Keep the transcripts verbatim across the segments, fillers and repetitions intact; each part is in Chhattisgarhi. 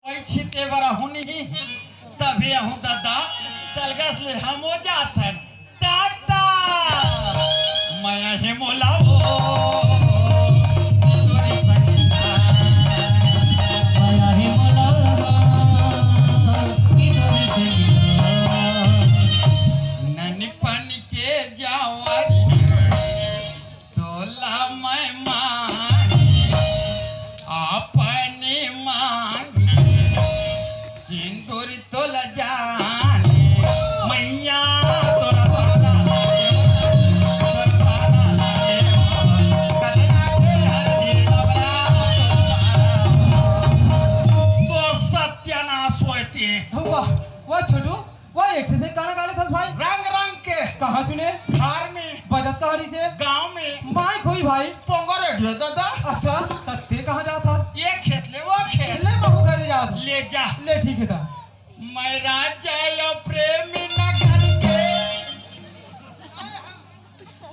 छिते बरा हुनी, तभे आहूं ददा, तलगस ले हमो जाथन। टाटा। मया हे मोला ओ, तोरी संगीता। मया हे मोला ओ, तोरी संगीता। ननी पानी के जावरी, तोला मैं मांगी, अपने मांगी, सिंदूर तोला जाने, मैया तोरा बाला, तोरा बाला, कतना के हल्दी बाबा, तोरा बाला। तोर सत्यानाश होय ते। वाह, वाह छोटू, वाह, एक से एक गाना गा लेथस भाई। रंग रंग के। कहाँ सुने? घर में। बजत कहाँ रहिसे? गाँव में। माइक होही भाई। पोंगा रेडियो दादा। अच्छा, त ते कहाँ जात हस? ये खेत ले वो खेत। ले बहू घरे जात। ले जा। ले ठीक हे दा। मैं राजा या प्रेम नगर के,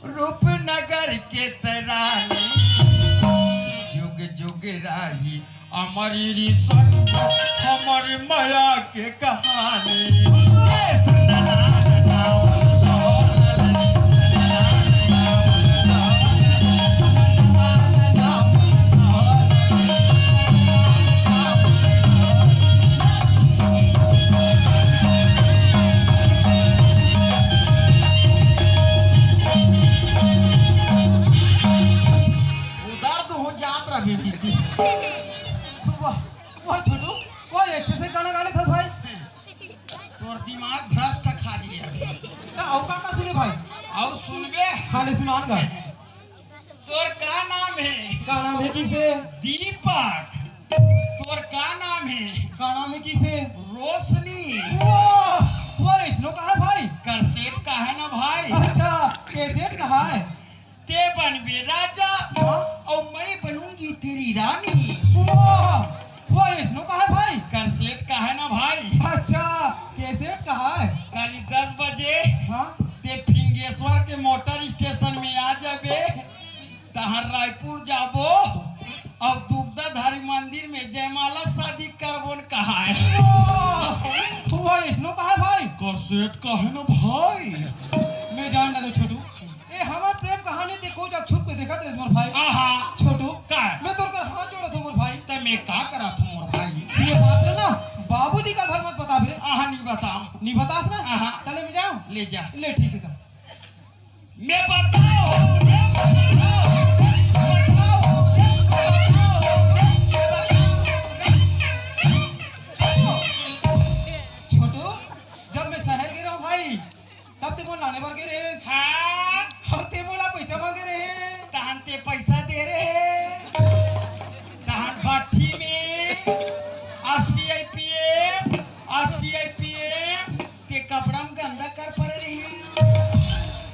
रूपनगर के तरानी, जुग जुग राही अमर री संग, हमर मया के कहानी। उधर तो हो जात रहा बेटी। वाह, वाह छोटू, वाह, एक से एक गाना गा लेथस भाई। तोर दिमाग भ्रष्ट खा दिए अभी। त अउ का का सुने भाई? अउ सुनबे? हाँ, ले सुनान गा। तोर का नाम हे? का नाम हे किसे? दीपक। तोर का नाम हे? का नाम हे किसे? रोशनी। वाह, वाह, इसनो कहा हे भाई? कैसेट कहा हे ना भाई? अच्छा, कैसेट कहा हे? ते बनबे राजा, हाँ? अउ मैं बनूंगी तेरी रानी। वाह, वाह, इसनो कहा हे भाई? कैसेट कहा हे ना भाई? अच्छा, कैसेट कहा हे? कल दस बजे, हाँ? ते फिंगेश्वर के मोटर स्टेशन में आ जाबे, तहां रायपुर जाबो, अउ दुग्धाधारी मंदिर में जयमाला शादी करबोन कहा हे। वाह, वाह, इसनो कहा हे भाई? कैसेट कहा हे ना भाई? मैं जान डारेंव छोटू। ए, हमर प्रेम कहानी ते कोन जग छुप के देखत रहिस मोर भाई। आहा। छोटू, का? मैं तोर कर हाथ जोड़त हंव मोर भाई। त मैं का करत हंव मोर भाई? ये बात ला ना, बाबूजी करा भर मत बताबे रे। आहा, नी बतांव। नी बतास ना? आहा। त ले मैं जांव। ले जा। ले ठीक हे त। मैं बतांव, मैं बतांव, मैं बतांव, मैं बतांव। छोटू, जब मैं शहर गे रहेंव भाई, तब ते मोला लाने बर गे रहेस। हाँ। अउ ते मोला पैसा मांगे रहे। तहां ते पैसा दे रहे। तहां भट्ठी में एसबीआई पीए, एसबीआई पीए, ते कपड़ा में गंदा कर परे रहे।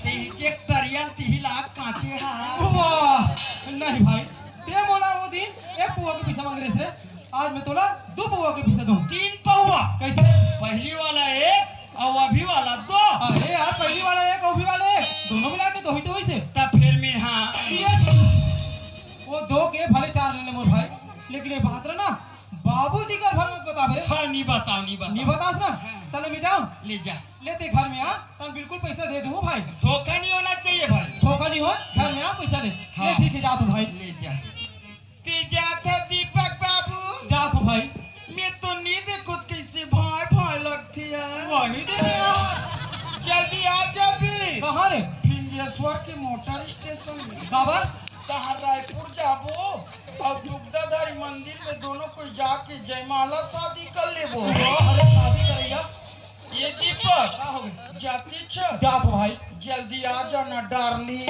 ते एक तरिया तिही लाग कांचे हा। वाह, नहीं भाई, ते मोला वो दिन एक पौवा के पैसा मांगे रहे। आज मैं तोला दू पौवा के पैसा दूं। तीन पौवा। कैसे? पहली वाला एक अउ अभी वाला दो। अरे यार, पहली वाला एक अउ अभी वाला एक, दोनों मिला के दो ही तो होइसे। त फेर मैं हाँ। ये छोटू, वो दो के भले चार ले ले मोर भाई, लेकिन ये बात ला ना, बाबूजी करा भर मत बताबे रे। हाँ, नी बतांव, नी बतांव। नी बतास ना? हाँ। त ले मैं जांव। ले जा। ले ते घर में आ, तहां बिल्कुल पैसा दे दूं भाई। धोखा नी होना चाहिए भाई। धोखा नी होय, घर में आ, पैसा ले। हाँ। ले ठीक हे, जात हंव भाई। ले जा। ते जात हस दीपक बाबू? जात हंव भाई। मैं तो नी देखंव त कइसे भाई भाई लगथे यार। वही दे यार। जल्दी आ जाबे। कहाँ रे? फिंगेश्वर के मोटर स्टेशन में। बाबा? तहां रायपुर जाबो अउ दुग्धाधारी मंदिर में दोनों कोई जाके जयमाला शादी कर लेबो। वाह, अरे शादी करैया। ये दीपक, का हो गे? जातिच? जात हंव भाई। जल्दी आ जाना, डार्लिंग।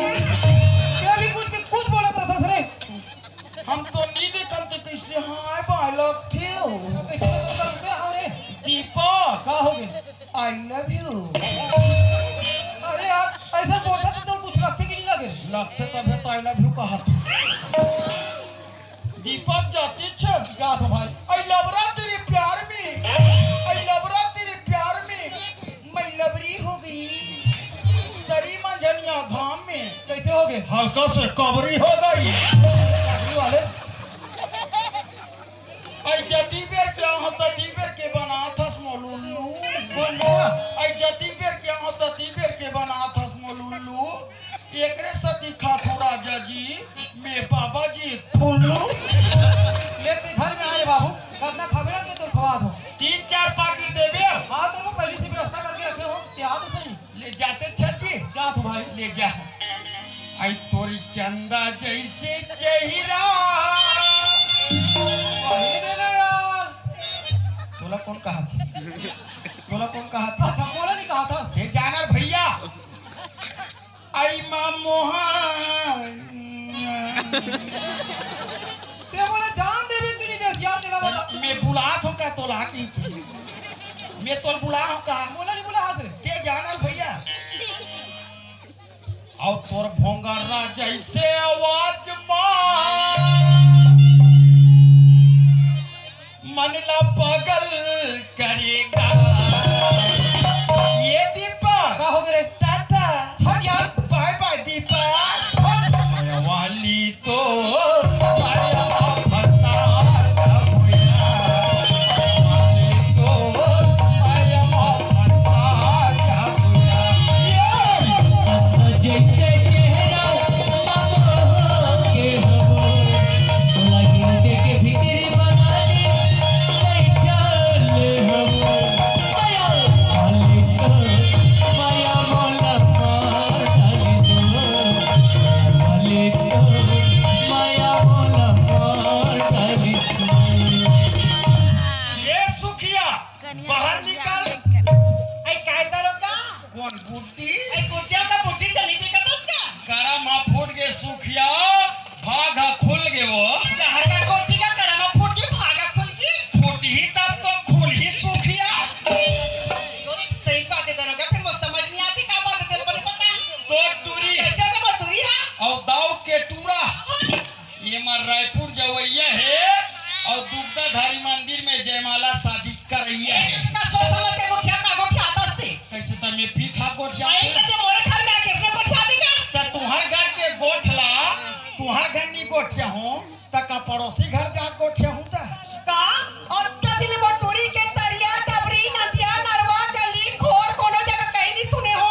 ये भी कुछ के कुछ बोलत रहिथस रे। हम तो नी देखन ते कइसे हाय बाय लगथे हो। कइसे लगथे हो रे? दीपक। का हो गे? I love you। अरे यार, अइसे बोलथस त कुछ लगथे कि नी लगे? लगथे तभे तो I love you कहत हंव। दीपक जातिच? जात हंव भाई। I love you तेरे प्यार में, I love you तेरे प्यार में, मैं लबरी हो गई। सरी मंझनिया घाम में। कइसे हो गे? हल्का से कबरी हो गई। कबरी वाले। अई जदी बेर क्या होता ना खाबे ना, तो तोर खवा दो। तीन चार पाकिट देबे। हाँ, तो मैं पहले से व्यवस्था करके रखे हो, ते आ तो सही। ले जाते छत जी। जा तू भाई। ले जा। आई तोरी चंदा जैसे चेहरा। वही दे ना यार। तोला कौन कहा था? तोला कौन कहा था? अच्छा, बोला नहीं कहा था। ये जाना भैया। आई माँ मोहन। ते बोला जान देवे कि नहीं देस यार, तेरा बता। मैं बुलात हूँ का तोला की? मैं तोल बुला हूँ का? बोला नहीं बोला हाथ रे। ते जाना भैया। अउ तोर भोंगरा जैसे आवाज माँ मन ला पागल करेगा। ये दीपक। का हो गे रे? टाटा। हट यार। बाय बाय दीपक। हट। वाली तो ये सुखिया, बाहर निकल। आई काय दरोगा? कौन बुद्धि? आई गुड्डिया का बुद्धि चली दिखत उसका? करम हा फूट गे सुखिया, भाग हा खुल गे वो। कहाँ का कोठी का करम हा फूट गे, भाग हा खुल गे? फूटही तब तो खुलही सुखिया। सही बात है दरोगा, फिर मुझे समझ नहीं आती क्या बात है, तेरे को नहीं पता। तो टूरी। कैसे होगा वो टूरी है? और दाऊ के टूरा। हाँ। ये मार रायपुर जवैया हे और दुग्धाधारी मंदिर में जयमाला शादी करैया हे। का सोच समझ के गोठिया का गोठिया दस दे। कैसे त मैं पीठा गोठिया नहीं के? तो ते मोरे घर में आके इसने गोठिया भी क्या? त तुहर घर के गोठला, तुहर घर नी गोठिया हूँ, त का पड़ोसी घर जा गोठिया हूँ त? का? और कदी ले मोटूरी के तरिया, डबरी, नदिया, नरवा, गली, खोर, कोनो जगह कहीं नहीं सुने हो?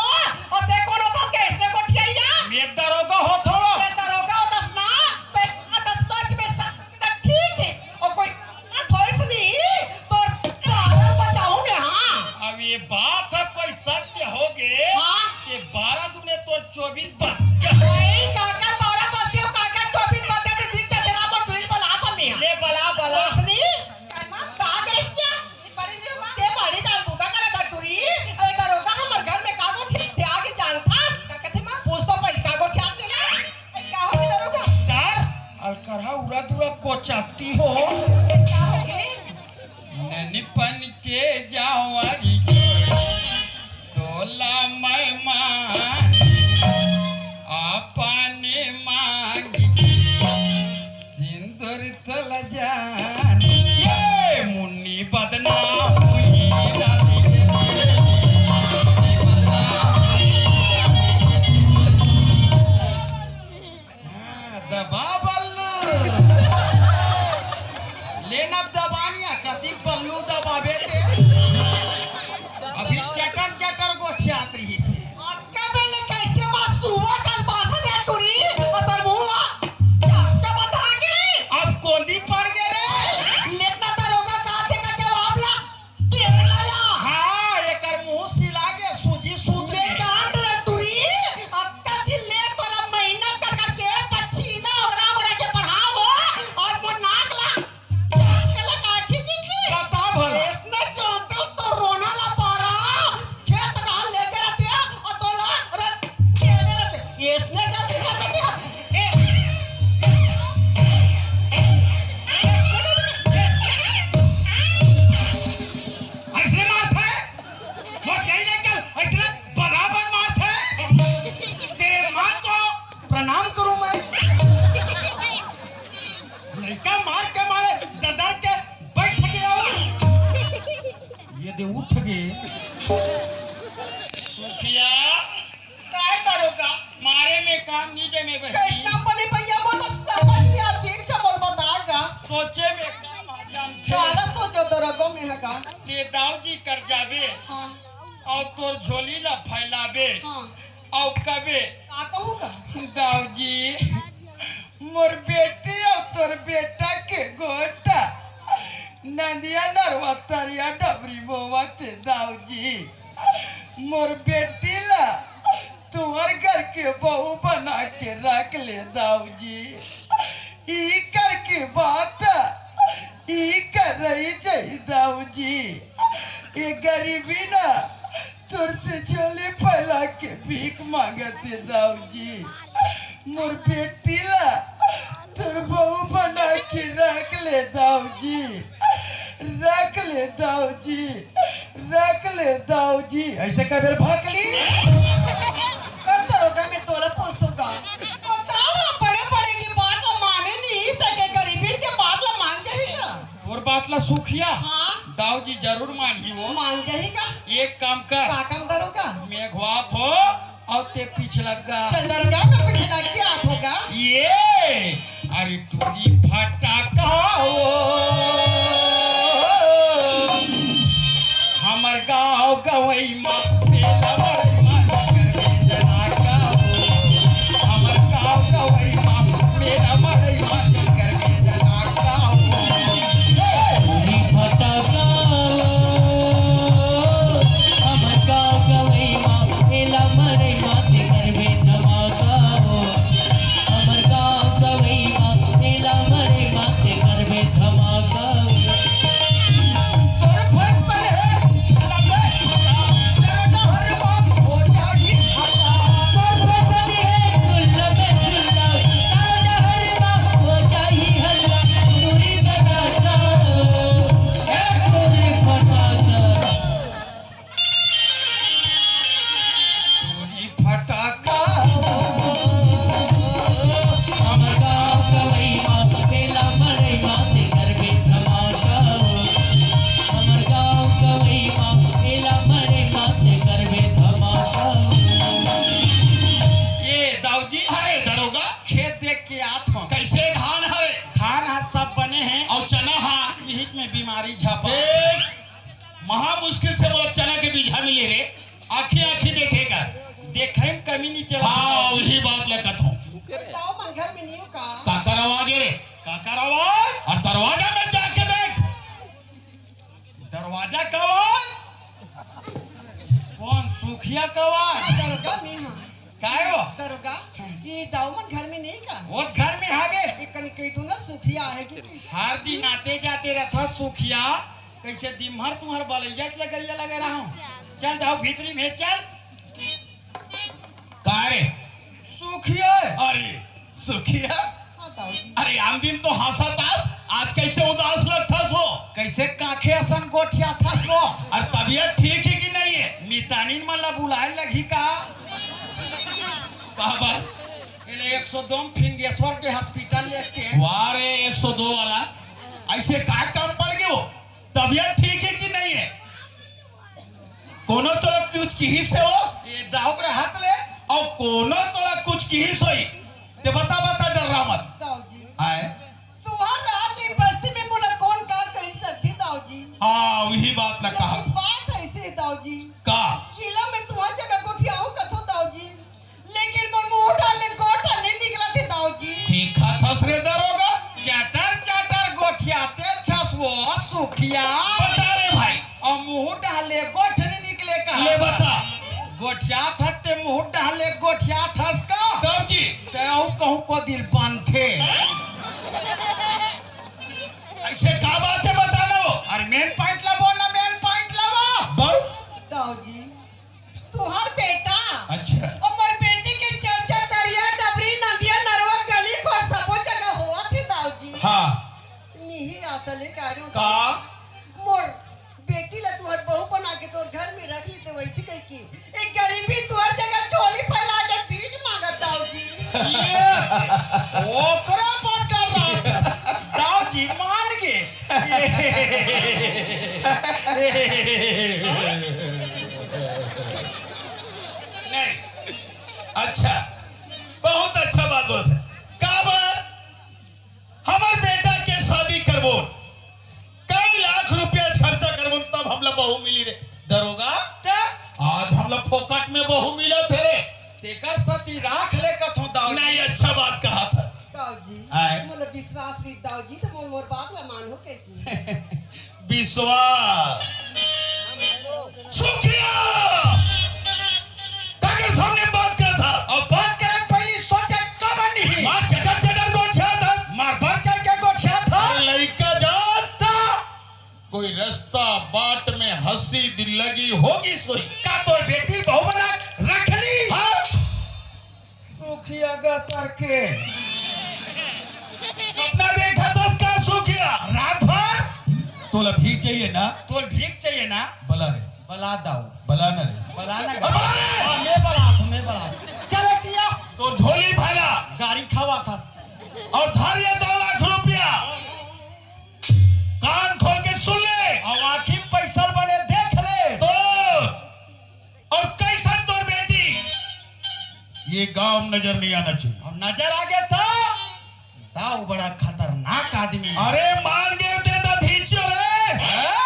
और ते कोनो तो कैसे गोठिया या? मैं दरोगा हो थोड़ो। ते दरोगा हो दस ना, ते दस सच में सच में ठीक है। और कोई ना थोड़ी सुनी, तो बारह बजाऊं मैं, हाँ। अब ये बात है कोई सत्य हो गे हाँ। कि बारह दूने तो चौबीस बज जाए। नहीं, काका, बारह बजते हो, काका, चौबीस बजते तो दिन के तेरा पर ट्वीट बना तो मैं। ले बला, बला। रोशनी, का करे सिया? ते बड़ी डाल बूता करे दटुरी। अरे दरोगा, हमर घर में का गोठिया थे आगे जानता? का कथे माँ? पूछ तो पैसा का गोठिया थे ना। का हो गया दरोगा? डर, अलकरहा उरा दुरा कोचाती हो। का हो गया? ननपन के जावरी के तोला मैं मान अपन मांग सिंदूर तोला जान। ये मुन्नी बदनाम हुई, हाँ, दबा बल्लू। लेना दबानिया, कति बल्लू दबाबे ते। अभी चटर चटर गोठियात रही से। अक्का बेले कैसे बस तू वो कल बासा दे टुरी, और तर मुंह वा, चाका बता के। अब कोंदी पड़ गए रे। लेना दरोगा का थे का जवाब ला। तेरे लाया। हाँ, एकर मुंह सिला के सूजी सूत ले ले। जान रे टुरी, अक्का दिन ले तोरा मेहनत कर कर के पछीना ओरा ओरा के पढ़ाओ और वो नाक ला, नाक ला काठी की की। बता भला। इतना जानता हूँ तो रोना ला पारा, खेत डाल लेते रहते हैं और तोला रे, खेलते रहते। इसने गलती कर देती है। ए, ऐसने मारत हे, मोर कहीं नहीं कल, ऐसने बराबर मारत हे। तेरे माँ को प्रणाम करूं मैं। लड़का मार के मारे, ददर के बैठ गया। ये दे उठ गए। सुखिया। काय दरोगा? मारे में काम नहीं जमे बहनी। कैसा बने भैया, मोटा समझ यार, ठीक से मोर बतागा। सोचे में काम आ जान थे। काला सोचो दरोगो में हगा। ते दाऊ जी कर जाबे। हाँ। और तोर झोली ला फैलाबे। हाँ। और कबे। का कहूँगा? दाऊ जी, मोर बेटी और तोर बेटा के गोटा नदिया नरवा तरिया डबरी बोवत हे दाऊ जी, मोर बेटी ला तुंहर घर के बहू बना के रख ले दाऊ जी। इही घर के बात इही कर रही जाही दाऊ जी। ये गरीबी ना तोर से झोली फैला के भीख मांगत हे दाऊ जी। मोर बेटी ला तोर बहू बना के रख ले दाऊ जी, रख ले दाऊ जी, रख ले दाऊ जी। ऐसे का बेर भकली? कर दरोगा, मैं तोला पूछूंगा। बताओ, बड़े बड़े की बात ला माने नहीं, त के गरीबी के बात ला मान जाही का? तोर बात ला सुखिया? हाँ। दाऊ जी जरूर मानही वो। मान जाही का? एक काम कर। का काम दरोगा? मेघवा थो अउ ते पिछलग्गा। चल दरोगा, मैं पिछलग्गा आत होगा। ये, अरे टूरी फटाका हो, हमर गाँव गवई मा तेला बड़ई मा नगर में जनाका हो, हमर गाँव गवई मा तेला बड़ई मा नगर में जनाका हो। टूरी फटाका हो, हमर गाँव गवई मा तेला बड़ई मा ते करबे धमाका हो। हमर गाँव गवई मा तेला बड़ई मा ते करबे धमाका हो। तोर भोज बने हे, लबे, तेरा डहर मा हो जाही हल्ला। तोर भोज बने हे, खुल्ला बे खुल्ला, तेरा डहर मा हो जाही हल्ला। टूरी फटाका, ए टूरी फटाका। टूरी फटाका। हमर गाँव गवई मा तेला बड़ई मा ते करबे धमाका हो। हमर गाँव गवई मा तेला बड़ई मा ते करबे धमाका हो। ये दाऊ जी, अरे दरोगा। खेत देख के आत हँव। कैसे धान हरे? धान हा सब बने हे। अउ चना हा? बीच में बीमारी झापा। ए, महा मुश्किल से मोला चना के बीजहा मिले रे, आँखी आँखी देखे का। देखई में कमी नहीं चला। हाँ, वही बात ला कथों। दाऊ मन घर में नहीं हो का? काकर आवाज हे रे? काकर आवाज? अउ दरवाजा में जाके देख। दरवाजा का आवाज? कौन सुखिया का आवाज? हाँ, दरोगा मैं हाँ। काय हो? दरोगा, ये दाऊ मन घर में नहीं का? वो घर में हावे। ये कनी कही दो ना, सुखिया आहे कि, कि? हर दिन आते जाते रहता सुखिया, कैसे दिन भर तुम्हार बलैया के गैया लगे रहा हूँ। चल दाऊ भीतरी में चल। का रे? सुखिया। अरे, सुखिया? हाँ, दाऊ जी। अरे, आन दिन तो हँसत आस, आज कैसे उदास लगथस वो? कैसे काखे असन गोठियाथस वो? अरे, तबीयत ठीक हे कि नहीं हे? मितानिन मन ला बुलाए लगही का? का बात? एले एक सौ दो में फिंगेश्वर के हॉस्पिटल लेके। वाह रे, एक सौ दो वाला, ऐसे का काम पड़ गयो? तबीयत ठीक हे कि नहीं हे? कोनो तोला कुछ किहिस हे वो? ये दाऊ के हाथ ले। अउ कोनो तोला कुछ किहिस होही? ते बता, बता, डर्रा मत। दाऊ जी। आय? तुंहर राज ले बस्ती में मोला कौन का कहि सकथे दाऊ जी? हाँ, वही बात ला कहा। लेकिन बात ऐसे हे दाऊ जी। का? जिला में तुंहर जगह गोठियाहूँ कथों दाऊ जी। लेकिन मोर मुंह डाले गोठ नहीं निकलत हे दाऊ जी। दिखत हस रे दरोगा? चटर चटर गोठियाते छस वो सुखिया। बता रे भाई। अउ मुंह डाले गोठ नहीं निकले का? ले बता। गोठियात हस ते मुंह डाले गोठियात हस का? तब जी। ते अउ कहूँ को दिल बनथे। ऐसे का बात हे बता लो। अरे main point ला बोल ना, main point ला वो। बोल। दाऊ जी। तुंहर बेटा अच्छा। अउ मोर बेटी के चर्चा तरिया, डबरी, नदिया, नरवा, गली पर सबो जगह होवत हे दाऊ जी। हाँ। निही आशा ले का रे का? मोर बेटी ला तुंहर बहू बना के तोर घर में रख ली तो वैसे कही कि एक गरीबी तुंहर जगह झोली फैला के भीख मांगत दाऊ जी। ये ओकरा पर डर रहा। दाऊ जी मान गे। विश्वास। सुखिया! काकर सामने बात करत हस? अउ बात करे के पहिली सोचे काबर नहीं? मार चटर चटर गोठियाथस। मार बढ़ चढ़ के गोठियाथस। लइका जात कोई रस्ता बाट में हंसी दिल लगी होगी सोई। का तोर बेटी बहू बना रख ली? हाँ? सुखिया गतर के। सपना देखथस का सुखिया? रात भर? तोला भीख चाहिए ना? तोला भीख चाहिए ना? बला रे। बला दाऊ। बला ना रे। बला ना। अब बला रे। हाँ, मैं बला, मैं बला। चल किया। तोर झोली भला। गारी खावाथस। अउ धर ये दो लाख रुपया। कान खोल के सुन ले। अउ आँखी में पैसा बने देख ले। तो अउ कइसन तोर बेटी? ये गांव में नजर नहीं आना चाहिए। अउ नजर आ गे त? दाऊ बड़ा खतरनाक आदमी हे। अरे मान गे ते त धीचो रे। हैं?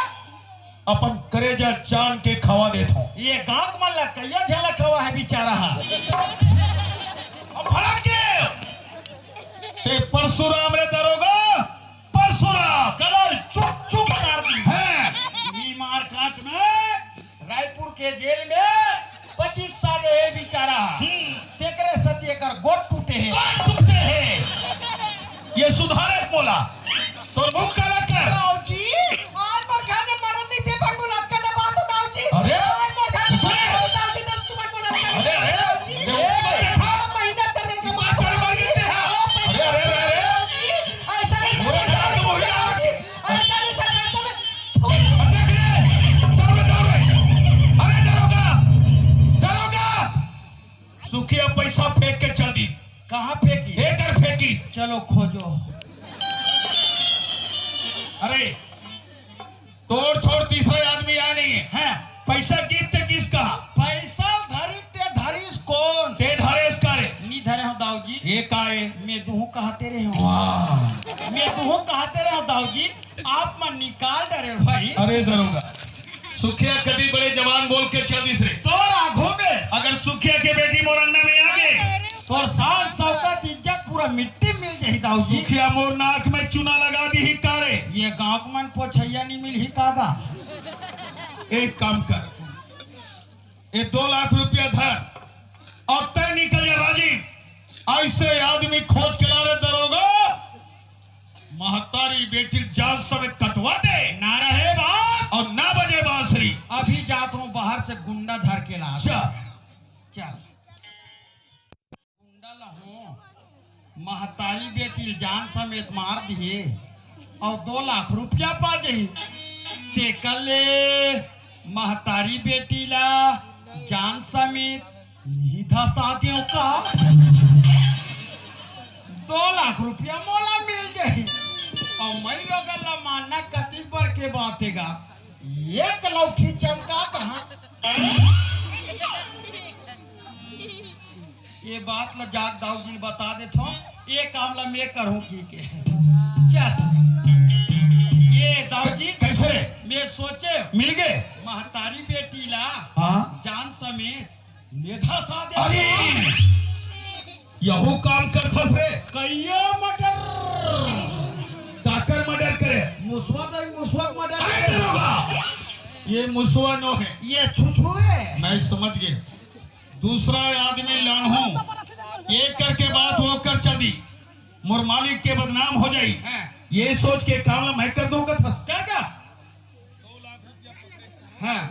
अपन करेजा चान के खवा देत हों। ये गांव के मन ला कइयो झलक हवा हे बेचारा हा। अब भड़क गे। ते परशुराम रे दरोगा। परशुराम। कलर चुप चुप मार दी। हैं। ई मार कांच में रायपुर के जेल में पच्चीस साल रहे बेचारा। हम्म। तेकरे सेती एकर गोड़ टूटे हे। गोड़ टूटे हे। ये सुधारे मोला। तोर मुंह काला कर। दाऊ जी, आज मोर घर में मरद नहीं थे, पर मुलाकात का दबा दो दाऊ जी। अरे, आज मोर घर में उठे। मरद नहीं थे, दाऊ जी, तो तुम्हारे मुलाकात का अरे, अरे, दाऊ जी। ये ऊपर देखा। महीना तक के इतना चढ़ बढ़ गए थे, हाँ। अरे, अरे, अरे, अरे। दाऊ जी, ऐसा नहीं पूरा करते, घर में महिला। दाऊ जी, ऐसा नहीं करते, ऐसा नहीं। अब देख रे, दौड़े, दौड़े। अरे दरोगा, दरोगा। सुखिया पैसा फेंक के चल दी। कहाँ फेंकी? एकर फेंकी। चलो खोजो। अरे, तोर छोड़ तीसरा आदमी आया नहीं है। हैं। पैसा किस ते किस कहा? पैसा धरी ते धरिस कोन? ते धरेस का रे? नी धरे हों दाऊ जी। ये का हे? मैं दुहूँ कहते रहे हों। वाह। मैं दुहूँ कहते रहे हों दाऊ जी। आप मन निकाल डरे भाई। अरे दरोगा, सुखिया कभी बड़े जवान बोल के चल दिस रे। तोर आघू में। अगर सुखिया के बेटी मोर अंगना में आ गे। तोर शान शौकत इज्जत पूरा मिट्टी में मिल जाही दाऊ जी। सुखिया मोर नाक में चूना लगा दीही का रे। ये गांव के मन पोछैया नहीं मिलही का गा? एक काम कर, ये दो लाख रुपया धर अउ तैं निकल जा राजी। ऐसे आदमी खोज के ला रे दरोगा। महतारी बेटी जान समेत कटवा दे। ना रहे बांस। अउ ना बजे बांसुरी। अभी जात हों बाहर से गुंडा धर के ला। चल। चल। गुंडा ला हों। महतारी बेटी जान समेत मार दिहे। अउ दो लाख रुपया पा जाही। तेकर ले महतारी बेटी ला जान समेत नहीं धसा देव का? दो लाख रुपया मोला मिल जाही। अउ मैं लोगन ला मानना कतिक बर के बात हे गा। एक लौठी चमका कहाँ? ये बात ला जाके दाऊ जी ल बता देथों, ये काम ला मैं करहूँ की के। चल। ये दाऊ जी, कैसे? मैं सोचे मिल गे? महतारी बेटी ला हाँ। जान समेत मेधा सा दे। अरे, यहू काम करथस रे? कइयो मर्डर। काकर मर्डर करे? मुसवा दाई, मुसवा के मर्डर अरे करे। दरोगा, ये मुसवा नो हे। ये छुछू हे। मैं समझ गे। दूसरा आदमी लानहूँ, ये करके बात वो कर चल दी, मोर मालिक के बदनाम हो जाई। हाँ। ये सोच के काम ला मैं कर दूँ कथस। का, का? हाँ।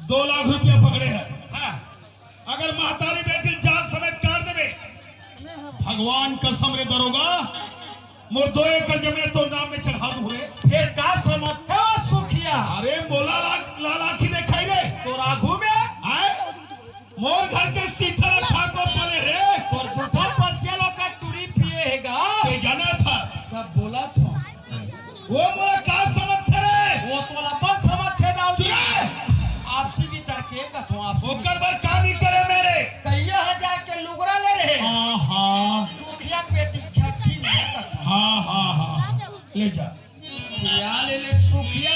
दो लाख रुपया पकड़े हे। हाँ। अगर महतारी बेटी जान समेत काट देबे, भगवान कसम रे दरोगा, मोर दो एकड़ जमीन तोर नाम में चढ़ा दूँ रे। फेर का समझ हे ओ सुखिया? अरे मोला ला-, लाल आँखी देखाई रे। तोर आघू में? आय? मोर घर के सीथा ला खा को पले रे। तोर जूठा पसिया ला का टूरी पिए हे गा। ते जाना था। सब बोला था। वो मोला का समझथे रे? वो तोला अपन समझथे दाऊ जी। चुप रे। आपसी भीतर के कथो आप। ओकर बर का नहीं करे मेरे? कइया हजार के लुगरा ले रहे। हाँ, हाँ। सुखिया के बेटी छठी में कथो। हाँ, हाँ, हाँ, हाँ। ले जा। या ले, ले, सुखिया,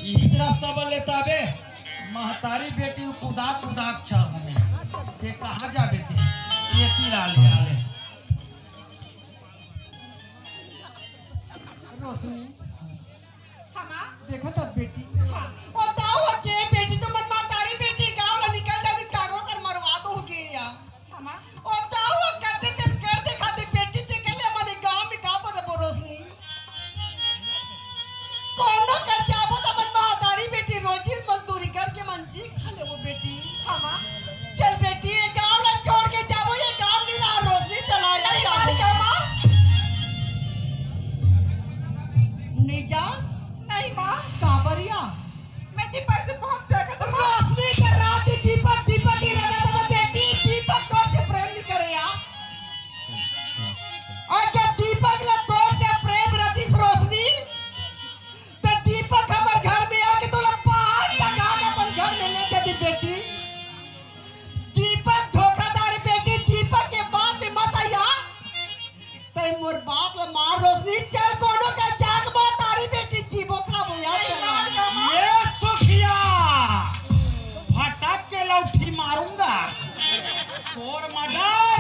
इही रास्ता बर लेता बे। महतारी बेटी कुदा कुदा चल हमें। ते कहाँ जाबे ते? ये ती ला ले, आ ले। रोशनी, हमा? देखत हस बेटी? हाँ। ओ दाऊ के बेटी तो मन महतारी बेटी गाँव ला निकल जानी, कागरो कर मरवा दो हो गए या। हमा? ओ दाऊ कते तेल कर दे खाते बेटी ते कले मने गाँव में का बरबो रोशनी। कोनो कर जाबो त मन महतारी बेटी रोजी मजदूरी करके मन जी खा ले वो बेटी। हमा? चल बेटी, ये गाँव ला छोड़ के जाबो, ये गाँव नहीं रहा, रोशनी चला नहीं गया। यार, क्या माँ? नहीं जास? नहीं माँ। काबर या? मैं दीपक से बहुत प्यार करता हूँ। रोशनी के रात ही दीपक, दीपक ही रहता था बेटी, दीपक तोर से प्रेम नहीं करे यार। और जब दीपक ला तोर से प्रेम रतिस रोशनी, त दीपक हमर घर में आके तोला पाँच जगह अपन घर में लेके दी बेटी। दीपक धोखाधड़ी बेटी, दीपक के बात में मत आया। तै मोर बात ला मार रोशनी, चल कोनो का जाग महतारी बेटी जीबो खाबो यार चला। ये सुखिया, फटक के लौठी मारूंगा। तोर मर्डर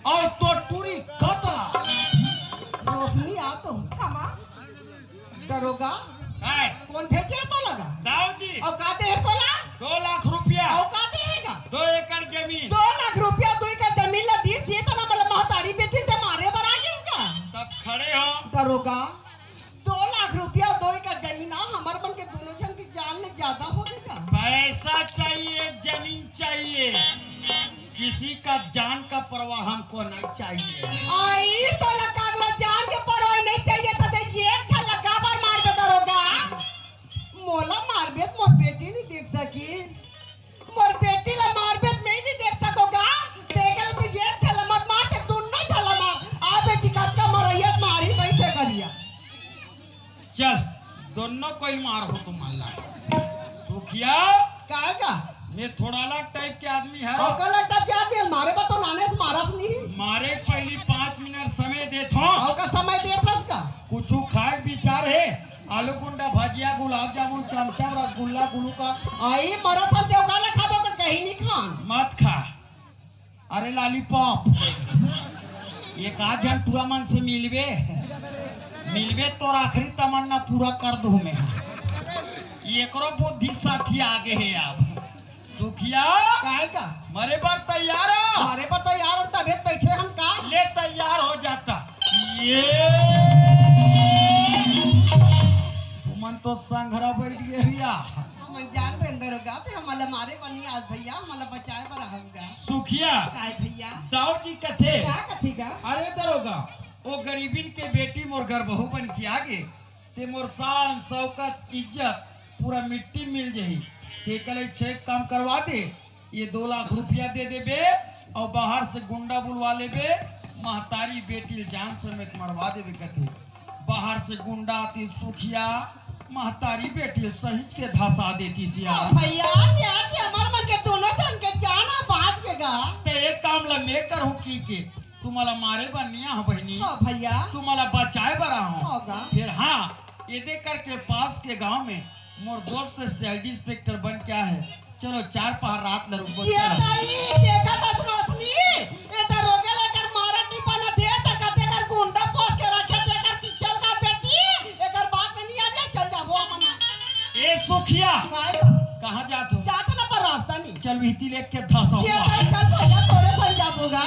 और तोर टूरी कतरा। रोशनी आ तो। हमा? दरोगा, है। कौन भेजे तो लगा? दाऊ जी। और का दे है तोला? दो लाख रुपया। और का दे हैगा? दो एकड़ जमीन। दो लाख रुपया, दो एकड़ जमीन ला दीस, ये तो ना मतलब महतारी बेटी से मारे बर आ गइस का? तब खड़े हो। दरोगा, दो लाख रुपया, दो एकड़ जमीन, आ, हमर मन के दोनों जन की जान ले ज्यादा हो गई का? पैसा चाहिए, जमीन चाहिए। किसी का जान का परवाह हमको नहीं चाहिए। आई तोला कागरा जान के परवाह नहीं चाहिए, त दे ये ठल्ला काबर मार दे दरोगा? मोला मारबे त मोर बेटी नहीं देख सकी, मोर बेटी ला मारबे त मैं नहीं देख सकोगा। देख ले तो ये ठल्ला मत मार, ते दोनों ठल्ला मार। आ बेटी कतका मरैया मारी बैठे करिया। चल, दोनों कोई मार हो तुम अल्लाह। सुखिया। काय का? मैं थोड़ा अलग टाइप के आदमी है। और का अलग टाइप के आदमी है? मारे बा तो नाने से मारा से नहीं। मारे के पहली पाँच मिनट समय देत हो। और का समय देत हस का? कुछ खाए के विचार है? आलू गुंडा, भजिया, गुलाब जामुन, चमचम, रसगुल्ला, गुलूका। आई मरत हम तेव का ले खाबो तो कहीं नहीं खान। मत खा। अरे लॉलीपॉप, एक आध झन टूरा मन से मिलबे, मिलबे तोर आखिरी तमन्ना पूरा कर दूं मैं। एकरो बुद्धि साठी आगे है अब। सुखिया, काय का? मरे बर तैयार हो? मरे बर तैयार हो, तभे बैठे हम का? ले तैयार हो जाता। ये तुमन तो संघरा बैठ गए भैया। हमन जान रहे दरोगा, ते हमला मारे बनी आज भैया, हमला बचाए बर आहस गा। सुखिया। काय भैया? दाऊ जी कथे। का कथे गा? अरे दरोगा, वो गरीबिन के बेटी मोर घर बहू बन के आ गे, ते मोर शान, शौकत, इज्जत पूरा मिट्टी मिल जाही। ते कले छेक काम करवा दे, ये दो लाख रुपया दे देबे और बाहर से गुंडा बुलवा लेबे, महतारी बेटी ल जान समेत मरवा देबे कथे। बाहर से गुंडा आती सुखिया, महतारी बेटी ल सहित के धसा देती सिया। ओ भैया, जे आज हमर मन के दोनों जन के जान बाँच के गा। ते एक काम ला मैं करहूँ की के, तुम्हारा मारे बर नहीं आहूँ बहिनी। हाँ भैया। तुम्हारा बचाए बर आहूँ। होगा। फिर हाँ, ये दे करके पास के गांव में मोर दोस्त सीआईडी इंस्पेक्टर बन के आए हे। चलो चार पहर रात ल रुकबो, ये चलो। दाई, देखा था तू रोशनी, ये दरोगा लेकर मारा टिपा न दे, त कते कर गुंडा पोस के रखे, तेकर की चल का बेटी, एकर बात में नहीं आ जाए, चल जा वो मना। ए सुखिया, काय का? कहाँ जात हो? जात ना पर रास्ता नहीं। चल वही तिलेक के धसा ये हुआ। दाई, चल भैया, तोरे संग जाबो गा।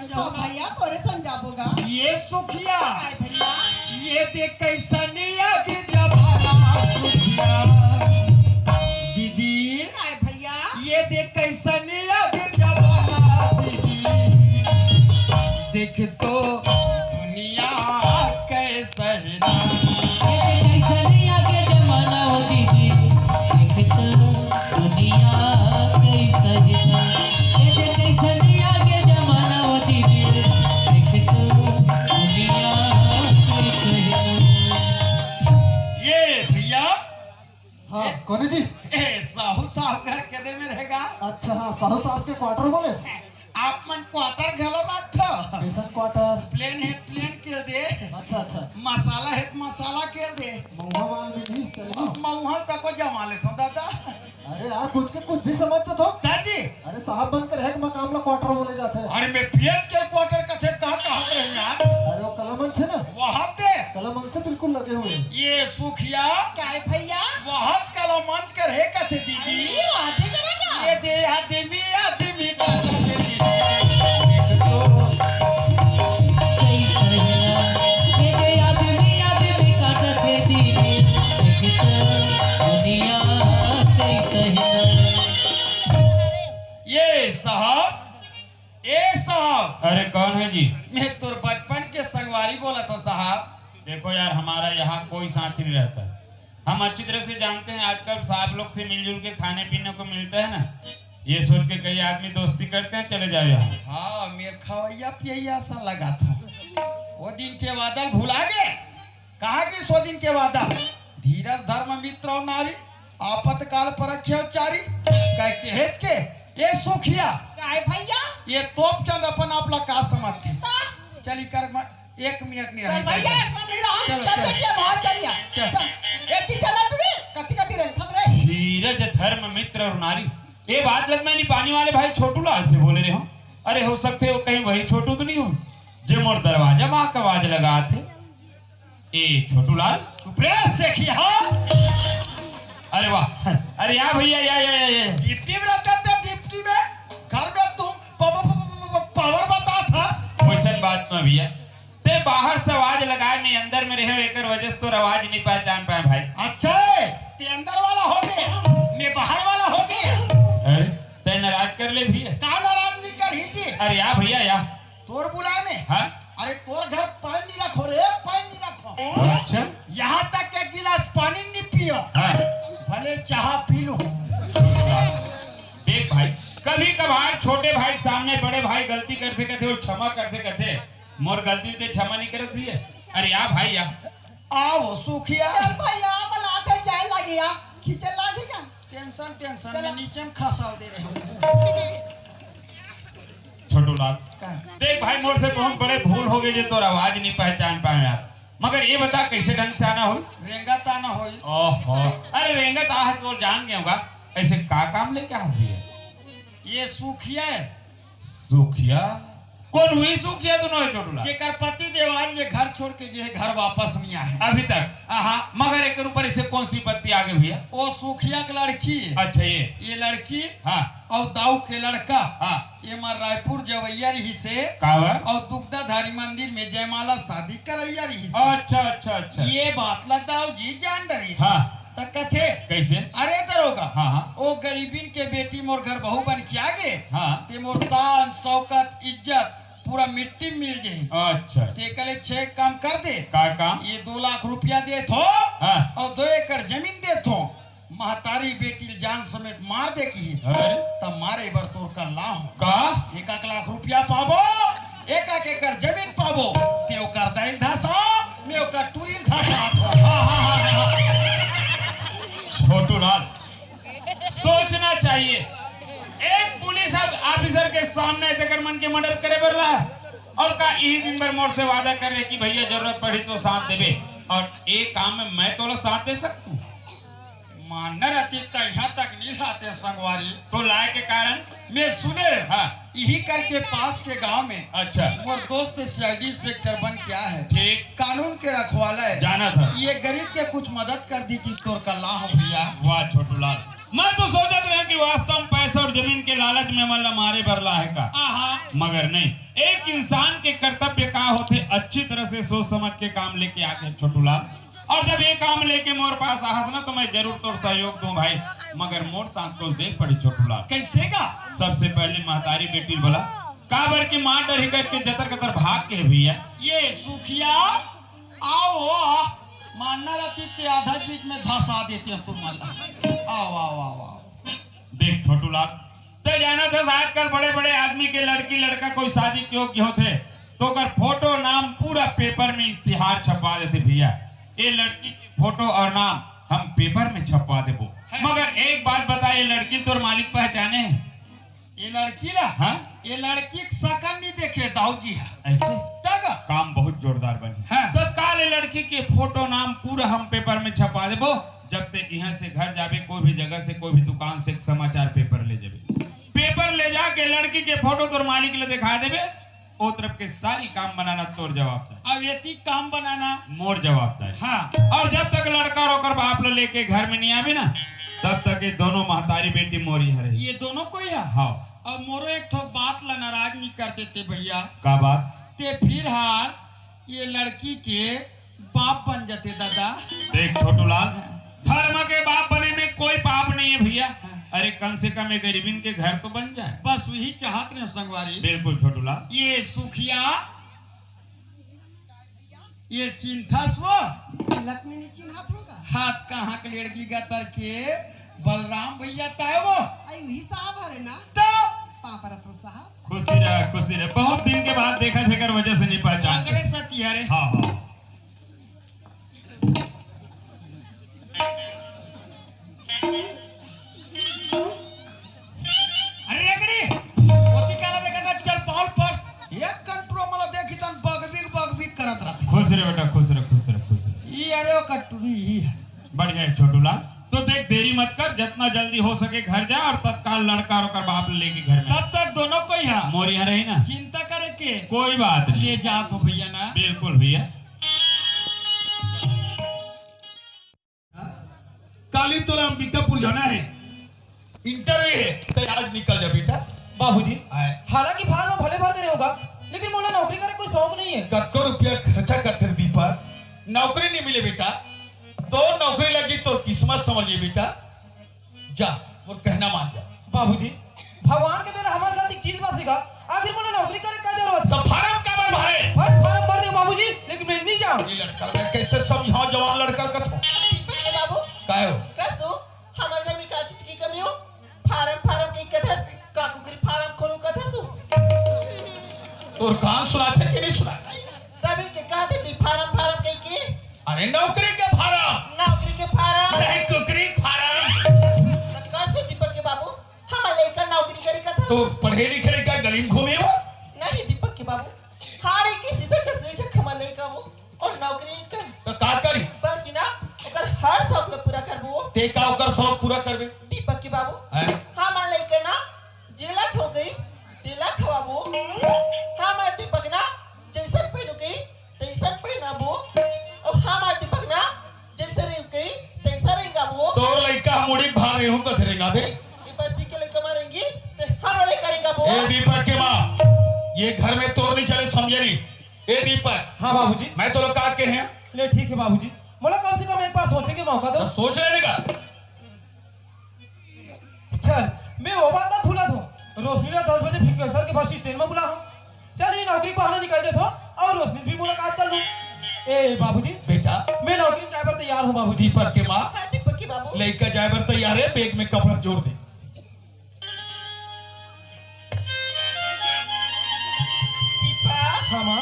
तो भैया तोरे संग जाबो गा। ये सुखिया। काय भैया? ये देख कैसन आगे जमाना सुखिया। दीदी। काय भैया? ये देख कैसन आगे जमाना दीदी। देख तो दुनिया कैसे ये देख कैसन आगे जमाना हो दीदी, देख तो दुनिया कैसे है। ये देख कैसन आगे जमाना हो दीदी, देख तो दुनिया कैसे है। ये भैया। हाँ, ए, कौन है जी? ए, साहू साहब घर केदे में रहेगा? अच्छा, हाँ, साहू साहब के क्वार्टर बोले? आप मन क्वार्टर घलो रखथो? कैसन क्वार्टर? प्लेन है, प्लेन दे। अच्छा, अच्छा। मसाला हे त मसाला के दे। महुआ माल भी नहीं चली। महुआ तको जमा लेथों दादा। अरे यार, कुछ के कुछ भी समझ तो थो। दाजी। अरे साहब बनकर हेड मकाम ला क्वार्टर बोले जाथे। अरे मैं पेज के क्वार्टर कथे कहा कहा रहे यार। अरे वो कलामंच हे ना? वहाँ ते। कलामंच से बिल्कुल लगे हुए हैं। ये सुखिया। काय भैया? बहुत कलामंच कर हे कथे दीदी। अरे, वो आदमी करेगा। ये दे आदमी, आदमी का दीदी। ये दे आदमी, आदमी का दीदी। दुनिया कई कहिना। ये साहब, ए साहब। अरे कौन है जी? मैं तोर बचपन के संगवारी बोलत हों साहब। देखो यार, हमारा यहाँ कोई साथी नहीं रहता। हम अच्छी तरह से जानते हैं, आजकल साहब लोग से मिलजुल के खाने पीने को मिलता है ना, ये सोच के कई आदमी दोस्ती करते हैं, चले जाओ यहाँ। हाँ, मेर खवैया पियैया सा लगा था। वो दिन के बादल भुला गए। कहाँ के सो दिन के वादा? धीरज धर्म मित्र और नारी, आपतकाल पर रखे उचारी। कह के हेत के, ए सुखिया। काय भैया? ये तोप चंद अपन आप ला का समझ के? ता? चली कर म-, एक मिनट नहीं चल रही। भैया, ऐसा नहीं रहा। चलो, चल चलो। बेटिया, बाहर चलिया। चल। चल। एती चला तू रे, कति कति रे, फक रे। धीरज धर्म मित्र और नारी। ये बात लग मैं नहीं पानी वाले भाई छोटू लाल से बोले रहे हूँ। अरे हो सकते हो कहीं वही छोटू तो नहीं हो जे मोर दरवाजा माँ का आवाज लगा थे। ए छोटू लाल, चुप रे सेखी, हाँ? अरे वाह, अरे या भैया, या, या, या, या। डिप्टी में रहते थे, डिप्टी में, घर में तुम प-, प-, प-, प-, पावर बता था। वैसन बात ना भैया, ते बाहर से आवाज लगाए, मैं अंदर में रहे, एकर वजह से तोर आवाज नहीं पहचान पाए भाई। अच्छा है, ते अंदर वाला हो गए, मैं बाहर वाला हो गए। अरे, ते नाराज कर ले भैया। का नाराज नहीं कर ही जी? अरे या भैया, या। तोर बुलाए में? हाँ? अरे तोर घर पानी नहीं रखो रे, पानी नहीं रखो। अच्छा। यहाँ तक एक गिलास पानी नहीं पियो। हाँ। भले चाह पी लो। देख भाई, कभी कभार छोटे भाई के सामने बड़े भाई गलती करथे कथे, वो क्षमा करथे कथे, मोर गलती ते क्षमा नहीं करत भैया। अरे या भाई या। आओ सुखिया। चल भैया, अब लाते जाए लगिया, खींचे लागी का? टेंशन, टेंशन चलो। में नीचे में खसाल दे रहे हो। छोटू लाल, का? देख भाई, मोर से बहुत बड़े भूल हो गए जे तोर आवाज नहीं पहचान पाए यार। मगर ये बता, कैसे ढंग से आना होइस? रेंगत आना होइस। ओहो, अरे रेंगत आहस तो जान गए होगा। ऐसे का काम लेके आ रही है? ये सुखिया है। सुखिया? कौन हुई सुखिया? तो नहीं छोटू लाल। जेकर पति देव आज ये घर छोड़ के जे घर वापस नहीं आए। अभी तक? हाँ। मगर एकर ऊपर इसे कौन सी विपत्ति आ गई भैया? वो सुखिया के लड़की है। अच्छा, ये? ये लड़की हाँ। और दाऊ के लड़का। हाँ। ये मार रायपुर जवैया रही से। का हुआ? और दुग्धाधारी मंदिर में जयमाला शादी करैया रही से। अच्छा, अच्छा, अच्छा। ये बात ला दाऊ जी जान रही से। हाँ। त कथे, कैसे? अरे दरोगा, हाँ, हाँ। ओ गरीबिन के बेटी मोर घर बहू बन के आ गे, हाँ। ते मोर शान, शौकत, इज्जत पूरा मिट्टी में मिल जाही। अच्छा। ते कले छे काम कर दे। का काम? ये दो लाख रुपया दे थो हाँ। और दो एकड़ जमीन दे थो। महतारी बेटी ल जान समेत मार दे किहिस। अरे। त मारे बर तोर कल्ला हो। का? एक एक लाख रुपया पाबो, एक एक एकड़ जमीन पाबो, ते ओकर दाई ल धसा, मैं ओकर टूरी ल धसा। छोटू लाल, सोचना चाहिए। एक पुलिस ऑफिसर के सामने तेकर मन के मर्डर करे बर ला, और का इही दिन भर मोर से वादा करे कि भैया जरूरत पड़ी तो साथ देबे, और एक काम में मैं तोला साथ दे सकतू? मानना रहती त यहाँ तक नहीं लाते संगवारी। तो लाए के कारण? मैं सुने हाँ। इही करके पास के गांव में अच्छा। मोर दोस्त सीआईडी इंस्पेक्टर बन के आए है। ठीक। कानून के रखवाला है। जाना था। ये गरीब के कुछ मदद कर दी कि तोर कल्ला हो भैया। वाह छोटू लाल, मैं तो सोचत रहे कि वास्तव में पैसा और जमीन के लालच में मन ला मारे बर ला है का? आहा। मगर नहीं, एक इंसान के कर्तव्य का होथे, अच्छी तरह से सोच समझ के काम लेके आके छोटू लाल। और जब ये काम लेके मोर पास आहस ना, तो मैं जरूर तोर सहयोग दूं भाई, मगर मोर साथ तो देख पड़ी छोटू लाल। कैसे का? सबसे पहले महतारी बेटी बोला, काबर की मार डरही करके जतर कतर भाग के भैया। ये सुखिया, आओ, आओ। मानना रहती ते आधा बीच में धसा देते हैं तुम। आओ, आओ, आओ, आओ। देख छोटू लाल, ते जानत हस आजकल बड़े-बड़े आदमी के लड़की लड़का कोई शादी के योग्य होथे, तो ओकर फोटो नाम पूरा पेपर में इश्तिहार छपवा देथे भैया। ये लड़की के फोटो और नाम हम पेपर में छपवा देबो। है। मगर एक बात बता, ये लड़की तोर मालिक पहचाने हे? ये लड़की ला? हाँ? ये लड़की के सकल नहीं देखे दाऊ जी ह। ऐसे? तब? काम बहुत जोरदार बनी। हाँ। तत्काल ये लड़की के फोटो नाम पूरा हम पेपर में छपा देबो। जब तक यहाँ से घर जाबे, कोई भी जगह से, कोई भी दुकान से समाचार पेपर ले जाबे। पेपर ले जाके लड़की के फोटो तोर मालिक ले दिखा देबे। ओ तरफ के सारी काम बनाना तोर जवाबदारी। अब एती काम बनाना मोर जवाबदारी। हाँ। और जब तक लड़का और ओकर बाप ल लेके घर में नहीं आबे ना, तब तक ये दोनों महतारी बेटी मोर यहाँ रही। ये दोनों कोई है? हाँ। अब मोरो एक ठो बात ला नाराज नहीं कर देते भैया। का बात? ते फिर हार ये लड़की के बाप बन जाते दादा। देख छोटू लाल, धर्म के बाप बने में कोई पाप नहीं है भैया। अरे कम से कम एक गरीबिन के घर तो बन जाए। बस वही चाहत रहे संगवारी। बिल्कुल छोटू लाल। ये सुखिया, ये चिंथस वो। लक्ष्मी नहीं चिन्हात हो का? हाथ कहाँ के लेड़गी गतर के बलराम भैया ताय वो। आई वही साहब हरे ना? तो? पापा रतन साहब। खुशी रह, खुशी रह। बहुत दिन के बाद देखा थे, कर वजह से नहीं पहचान। पकड़े सती हरे। हाँ, हाँ। अरे रेगड़ी, ओती काला देखा था, चल पाल पर। एक कंट्रो मला देखी तन बगबिग बगबिग करत रहत। खुश रहे बेटा, खुश रहे, खुश रहे, खुश रहे। ई अरे ओ कटुरी ही है। बढ़िया है छोटू लाल। तो देख देरी मत कर, जितना जल्दी हो सके घर जा और तत्काल लड़का और ओकर बाप लेके घर में। तब तक दोनों कोई है। मोर यहाँ रही ना। चिंता करे के। कोई बात नहीं। ले जात हो भैया ना। बिल्कुल भैया। काली तोला अंबिकापुर जाना है, इंटरव्यू है, तो आज निकल जा बेटा। बाबूजी, आए। हालांकि फार्म भले भर दे रहे होगा, लेकिन मोला नौकरी करे कोई शौक नहीं है। कतको रुपया खर्चा करते रे दीपक, नौकरी नहीं मिले बेटा। तो नौकरी लगी तो किस्मत समझिए बेटा। जा, मोर कहना मान जा। बाबूजी, भगवान के देला हमर गलती चीज बा सिका। आखिर मोला नौकरी करे का जरूरत? तो फार्म काबर भरे? भरे फार्म भर दे बाबूजी, लेकिन मैं नहीं जाऊँ। ये लड़का मैं कैसे समझाऊं, जवान लड़का का तो। दीपक के बाबू। काय हो? कस तू, हमर घर में का चीज की कमी हो? फार्म, फार्म के कथस, का कुकरी फार्म खोलू कथस तू? तोर कान सुनाथे कि नहीं सुना? तब इनके कहते दी फार्म, फार्म कह के। अरे नौकरी के फार्म। नौकरी के फार्म। नहीं कुकरी फार्म। तो कस दीपक के बाबू, हमर लइका नौकरी करी कथस। तो पढ़े लिखे लइका गली में घूमे हो? नहीं दीपक के बाबू, हारे के सीधा कसरे जख हमर लइका वो और नौकरी नहीं कर। तो का करी? बल्कि ना ओकर हर शौक ल पूरा करबो। ते का ओकर शौक पूरा करबे? दीपक के बाबू, हैं? हमर लइका ना जेला खो गई, तेला खवाबो। हमर दीपक ना जैसन पहनो गई, तैसन पहनाबो। और हमर दीपक ना जैसे रेंगई, तैसा रेंगाबो। तोर लइका ह मुड़ी भार रेहू कथे रेंगाबे। ये बस्ती के लइका मारेंगी, ते हमर लइका रेंगाबो। ए दीपक के माँ, ये घर में तोर नहीं चले, समझे नहीं। ए दीपक। हाँ बाबूजी। मैं तो लोग का के हैं। ले ठीक है बाबूजी, मोला कम से कम एक बार सोचे के मौका दो। तो सोच लेने का। चल, मैं वो बात ना भूला था। रोशनी ला दस बजे फिंगेश्वर के बस स्टैंड में बुला हूँ। चल, ये नौकरी बहाना निकल जाता और रोशनी भी मुलाकात कर लूँ। ए बाबूजी, बेटा। मैं नौकरी में जाए बर तैयार हूँ बाबूजी। दीपक के माँ। हाँ, दीपक के बाबू। लइका जाए बर तैयार है, बैग में कपड़ा जोड़ दे। दीपक। हाँ माँ।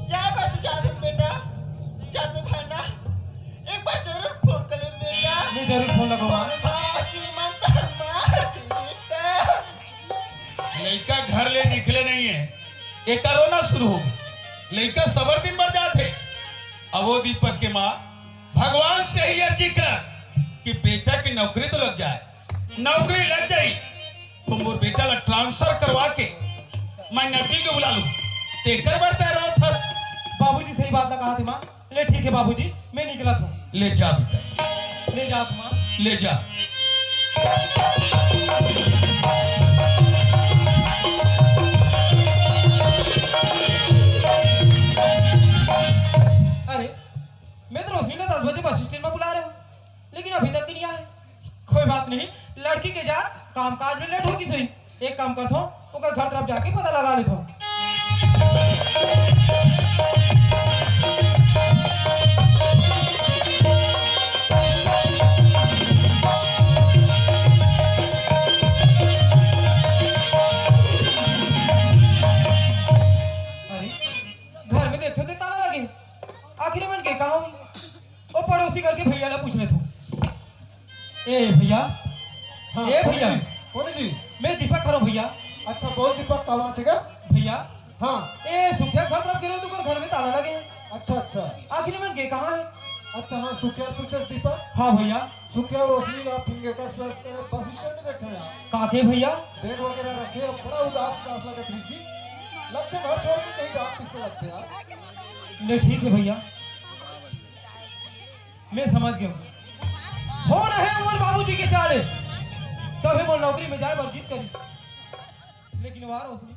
जाए बर तो जा दे बेटा, जा तो भाई ना। एक बार जरूर फोन कर ले बेटा। मैं जरूर फोन लगाऊंगा। बाकी मन तो मार जीता। लइका घर ले निकले नहीं है, एकर रोना शुरू हो गई। लइका सबर दिन भर जात है। अब वो दीपक के माँ भगवान से ही अर्जी कर कि बेटा की नौकरी तो लग जाए, नौकरी लग जाई तो मोर बेटा ला ट्रांसफर करवा के मैं नकली के बुला लूं। तेकर बर तैयार रहत हस। बाबूजी सही बात ला कहा थे माँ। ले ठीक है बाबूजी, मैं निकलत हूँ। ले जा बेटा। ले जात हूँ माँ। ले जा। अरे, मैं तो रोशनी ने दस बजे बस स्टैंड में बुला रहे हूँ, लेकिन अभी तक नहीं आए। कोई बात नहीं, लड़की के जात काम काज में लेट होगी सही। एक काम करथो, ओकर घर तरफ जाके पता लगा लेथो। अरे, घर में देखथो ते ताला लगे, आखिर मन के कहाँ होही? ओ पड़ोसी करके भैया ला पूछ लेथो। ए भैया। हाँ, ए भैया। कौन जी? कौन जी? मैं दीपक हरो भैया। अच्छा, बोल दीपक, का बात हे गा? भैया, हाँ। ए सुखिया घर तरफ गे रहे, तो घर में ताला लगे हे। अच्छा, अच्छा। आखिर में गे कहाँ हे? अच्छा, हाँ, सुखिया पूछस दीपक। हाँ भैया। सुखिया अउ रोशनी ला फिंगे का स्वर के बस स्टैंड में देखे यार। का के भैया? बैग वगैरह रखे, अब बड़ा उदास उदास लगत रहिस जी। लगथे घर छोड़ के कहीं जात किसे लगथे यार। ले ठीक हे भैया, मैं समझ गया हूँ। हो रहे मोर बाबूजी के चाले, तभे मोर नौकरी में जाए बर जिद करिस। लेकिन वाह रोशनी,